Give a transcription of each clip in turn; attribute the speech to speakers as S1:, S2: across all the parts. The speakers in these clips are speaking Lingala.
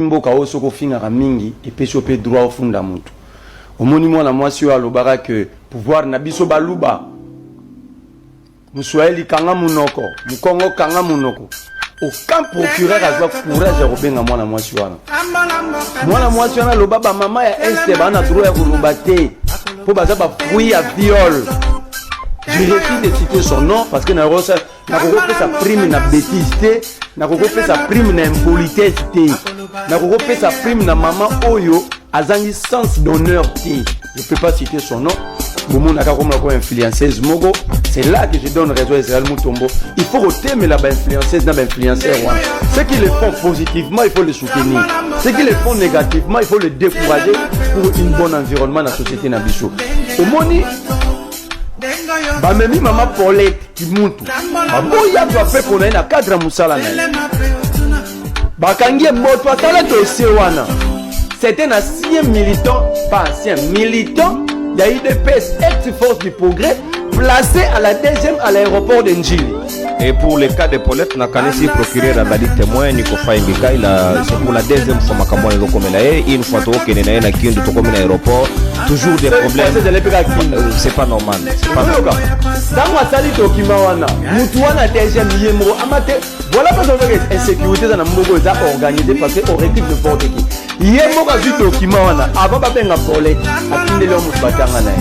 S1: Mboka oyo soki ofingaka mingi epesi yo pe droit ofunda mutu. Omoni mwana mwasi oyo alobaka que pouvoir na biso baluba. Muswahili kanga munoko, mukongo kanga munoko. Aucun procureur azwa courage ya kobenga mwana mwasi wana. Mwana mwasi wana aloba ba mama ya est ba na droit ya koloba te po baza ba fruit ya viol. Je refuse de citer son nom parce que na nakoki kopesa prime na betise te, nakoki kopesa prime na impolitesse te, nakoki kopesa prime na mama oyo azangi sens d'honneur te. Je peux pas citer son nom. Bomonaka komona ko influenceuse moko, c'est là que je donne raison à Israël Mutombo. Il faut kotemela ba influenceuse na ba influenceur wana. Ceux qui le font positivement, il faut les soutenir. Ceux qui le font négativement, il faut les décourager pour une bonne environnement na société na biso. Omoni bamemi mama Paulette Kimuntu, baboyi azwa pepo na ye na cadre ya mosala na ye, bakangi ye. Moto asala dossier wana, c'est un ancien militant, pas ancien militant ya UDPS, ex force du progrès, placé à la deuxième à l'aéroport de Ndjili.
S2: Et pour le cas de Paulette, nakanisi procureur azali témoin Nico Faye la, c'est pour la deuxième fois makambo wana ezokomela ye. Une fois tokokende na ye na Kindu, tokomi na aéroport, toujours des problèmes. C'est pas normal, c'est pas normal.
S1: Ntango asali document wana, mutu wana DGM ye moko ama te. Voilà, parce que insécurité eza na mboka, eza organisé, parce que on recrute n'importe qui. Ye moko azwi document wana avant babenga Paulette, atindeli yo moto batanga na ye.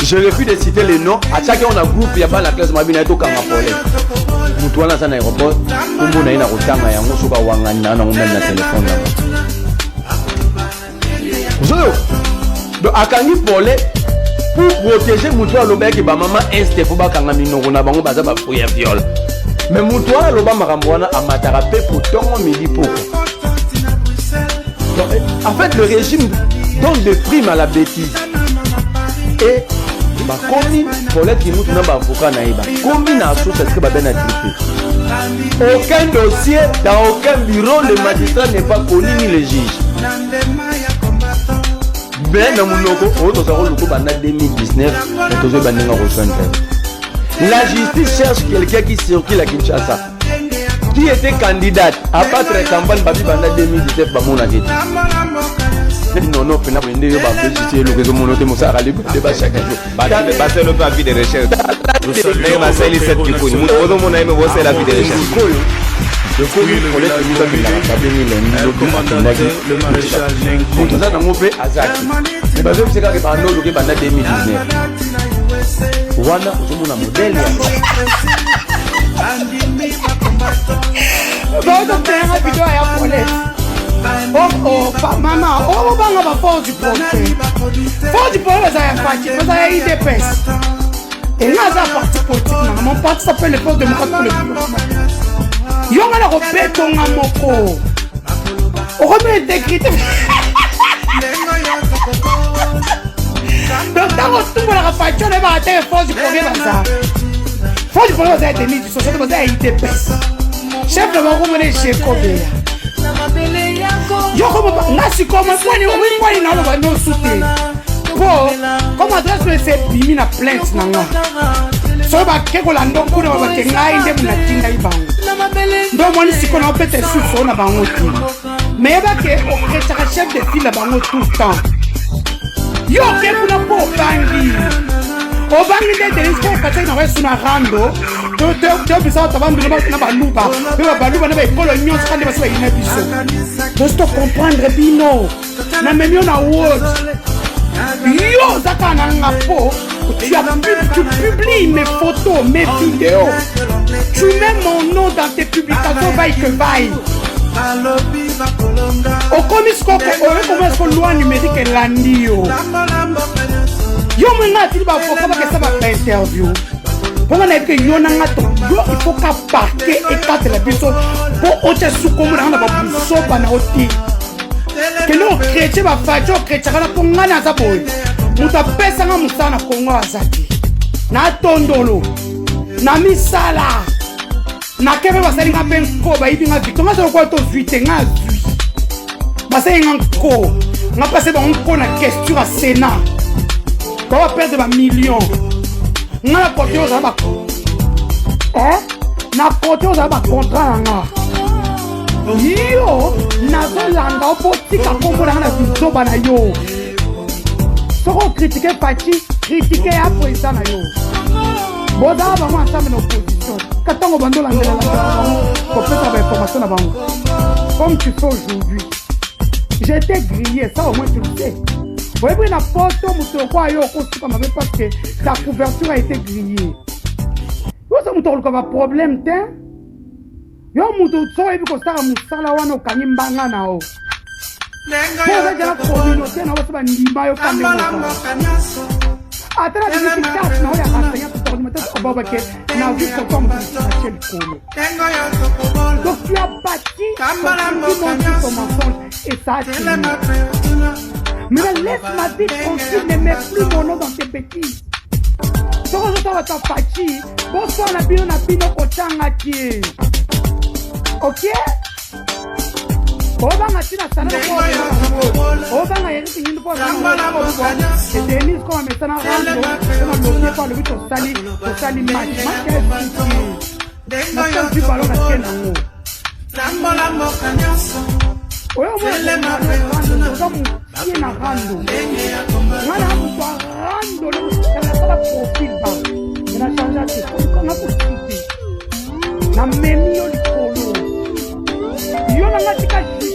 S1: Je refuse de citer le nom. Atiaki yango na groupe ya bana classe mabi na ye, tokanga Paulette. Motu wana aza na aéroport, nkombo na ye na kotanga yango soki awangani na nango meme na telefone nango ozoyo. Donc akangi Paulette pour protéger motu alobaki bamama este fo bakanga minoko na bango, baza bafruit ya viol. Mais motu wana aloba makambo wana, amataka mpe po ntongo midi poko. Donc, en fait, le régime donne des primes à la bêtise. Et bakomi Paulette Kimutu na baavocat na ye bakomi na source esika babe na tripe. Aucun dossier dans aucun bureau, le magistrat n'est pas connu ni le juge. Mais na monoko oyo toza koluka banda 2019, mais tozoyeba ndenge akojoindre. La justice cherche quelqu'un qui circule à Kinshasa, qui était candidate à battre campagne babi banda 2017, bamonaki te. Non, mpena boye nde yo bajustice eloko ezomona te, mosalaka libre débat chaque jour.
S2: Basala mpe avis de recherche ndenge basali Seth Kikuni, moto ozomona ye me bosala avis de recherche.
S1: Sikoyo lokomi Paulette Kimutu akendaka babengi lobi akendaki, moto aza nango mpe azaki, me bazobisa kaka banda oluki banda 2019 wana, ozomona modele ya
S3: baototenga video ya Paulette. Oh, oh, mama obanga baforce du progrès. Force du progrès baza ya Fatshi, baza ya UDPS. Enga aza parti politique nanga, mon parti s'appelle le Force démocrate pour le développement. Yo nga na kobetonga moko okomi intégrité. Donc ntango otumbolaka Fatshi, oyebaka te force du progrès baza, force du progrès baza ya Denis du Société, baza ya UDPS. Chef na bango mone Jekobeya. Yo komo nga sikoyo pwani omoi pwani na oloba nosu te, po comme adresse oyo ese ebimi na plainte na nga, soki bake kolanda kuna, babake ngai nde natindaki bango. Nde omoni sikoyo na opeta esusu oyo na bango te. Me yebake okretaka chef de file na bango tout le temps. Yo oke kuna mpo obangi, obangi nde Denis, mpo okataki na wesu na rando tobisa bato bandulu na baluba mpe babaluba na baekolo nyonso kande basi bayina biso. Tosi tocomprendre bino. Namemi yo na word, yo oza kaka na nga mpo tu publies mes photos, mes vidéos, tu mets mon nom dans tes publications vaille que vaille. Okomi sikoyo oyekomona siko loi numérique elandi yo. Yo mwenga atili baavocat bakesa bainterview mponga nayebi ke yo na nga to yo, il faut ka parquet ekatela biso mpo otya sukomo na nga na babusoba na yo te. Kende okretie bafaci okretiaka na mpo ngai naza boye. Moto apesanga mosala na Kongo aza te, na tondolo na misala nake mpe basali nga mpe nko, bayibi nga victor. Nga aza lokola tozwi te, nga azwi, basali nga nko, nga mpase bango nko na questure ya Sénat, bao baperdre bamillion. Nga na kote ozala ba na kote ozala bacontrat na nga. Yo nazolanda yo mpo otika nkombo na nga na bizoba na yo. Soki okritike Fatshi, kritike ya président na yo. Bozala bango ensemble na opposition. Ka ntango bando olandelela bango kopesa ba information na bango. Comme tu fais aujourd'hui. J'étais grillé, ça au moins tu le sais. Oyebi na poto moto lokola yo okosuka mabe parce que ta couverture a été grillée. Yosa moto akoluka ba problème te. Yo moto soki oyebi kosala mosala wana okangi mbanga na yo. Po oza deja communauté na yo basi bandima yo kande ata na bimisi carte na yo ya renseignement pour ordinateur obabake nazwi photo ya moto mosusu natie likolo. Donc tu as bâti ton ton mensonge et ça a tenu. Maintenant laisse ma vie tranquille, ne mets plus mon nom dans tes bêtises. Soki ozotala bato ya Fatshi, boswana bino na bino kotanga te. Ok? Obanga ntina sana obanga Eric Nyindu mpo Denise koma mesana rando mpona lobi mpo alobi tosali tosali match match ya FCC nasali ballon na ke nango oyo oza mokie na rando nga na moto ya rando nasala profil ba me na change te nga kosite namemi yo likolo yo na nga tika justice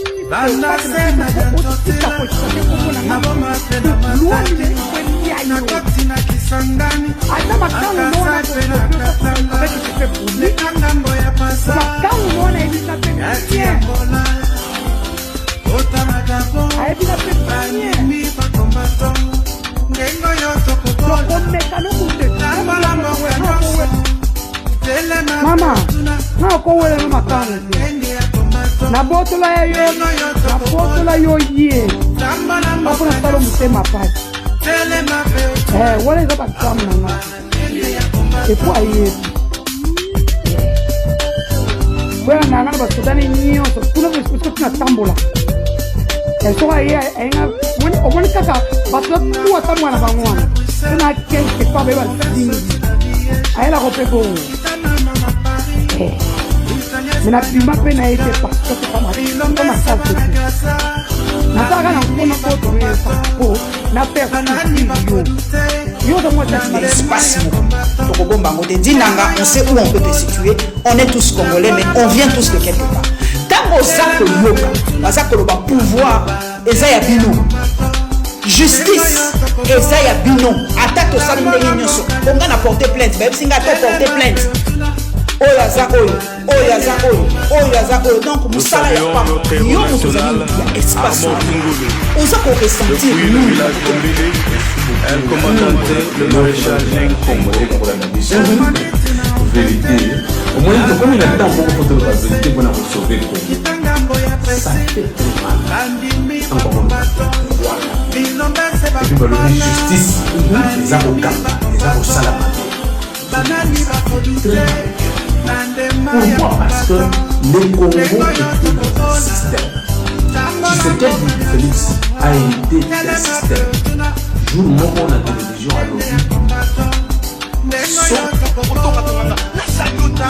S3: kotika kombo na nga loi numérique elia yo ata makango no wana avec je fais public makango no wana ayebisa mpe bien ayebisa mpe bien tokomeka nokute mama nga okowelana makango te nabotola ya yo nabotola yo ye mpo nasala motema pasi eh, wana eza badrame na nga epo ayebi boya na nga na basodani nyonso kuna soki natambola eh, soki aye ayenga omoni kaka bato tu ata mwana bango wana mpe na quelque part baye bazingi ayelako mpe bongo eh. me nabima mpe na ye te parce que c'est ma salle te nasalaka na nkona kotoyesa po na faire yo yo oza mwasi
S4: ya espace moko tokobomba yango te dinanga. On sait où on peut te situer. On est tous Congolais, mais on vient tous de quelque part. Ntango oza koyoka baza koloba pouvoir eza ya bino, justice eza ya bino, ata tosali ndenge nyonso, onga na porte plainte, bayebisi nga ata porte plainte, oyo aza oyo, oyo aza oyo, oyo aza oyo. Donc mosala ya pamba. Yo moto ozali ya espace wana, oza koressentir nini?
S5: El comandante, le maréchal Nkombo.
S6: Vérité, omoni, tokomi na ntango moko fo toloba vérité mpona kosauver Congo. Ça fait très mal ntango bamona et puis balobi justice eza kokanga, eza kosala mabe. Très mal. Pourquoi? Parce que le Congo était dans un système. Tshisekedi Félix a hérité d'un système. Jour moko na télévision alobi so
S7: Otongatonganga nasali yo te,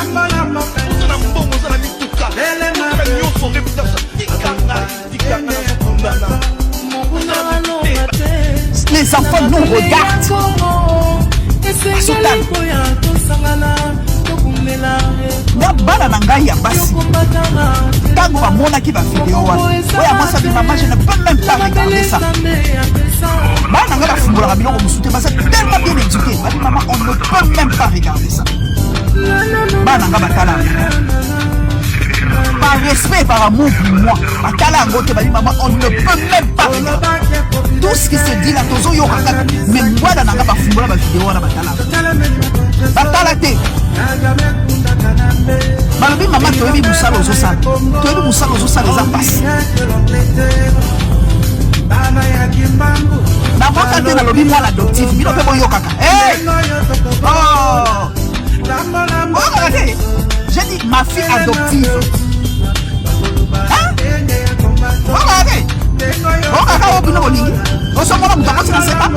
S7: oza na mbongo, oza na mituka, oza na nyonso, réputation. Tika ngai, tika ngai, nazokundana.
S4: Les enfants nous regardent. Bazotala nga. Bana na ngai ya basi, ntango bamonaki bavideo wana, oyo ya mwasi abi: "Mama, je ne peux même pas regarder ça." Bana na ngai bafungolaka biloko mosusu te, baza tellement bien éduqué. Babi: "Mama, on ne peut même pas regarder ça." Bana na ngai batala yango par respect et par amour pour moi, batala yango te. Babi: "Mama, on ne peut même pas regarder tout ce qui se dit là." Tozoyoka kaka, mais bana na ngai bafungola bavideo wana, batala yango, batala te. Balobi: "Mama, toyebi mosala ozosala, toyebi mosala ozosala, eza mpasi." Naboka te, nalobi mwana adoptive. Bino mpe boyokaka. Hey! Oh! Boyokaka te. J'ai dit ma fille adoptive. Hein? Boyokaka te, boyokaka oyo bino bolingi. Osomona moto akoti na seka.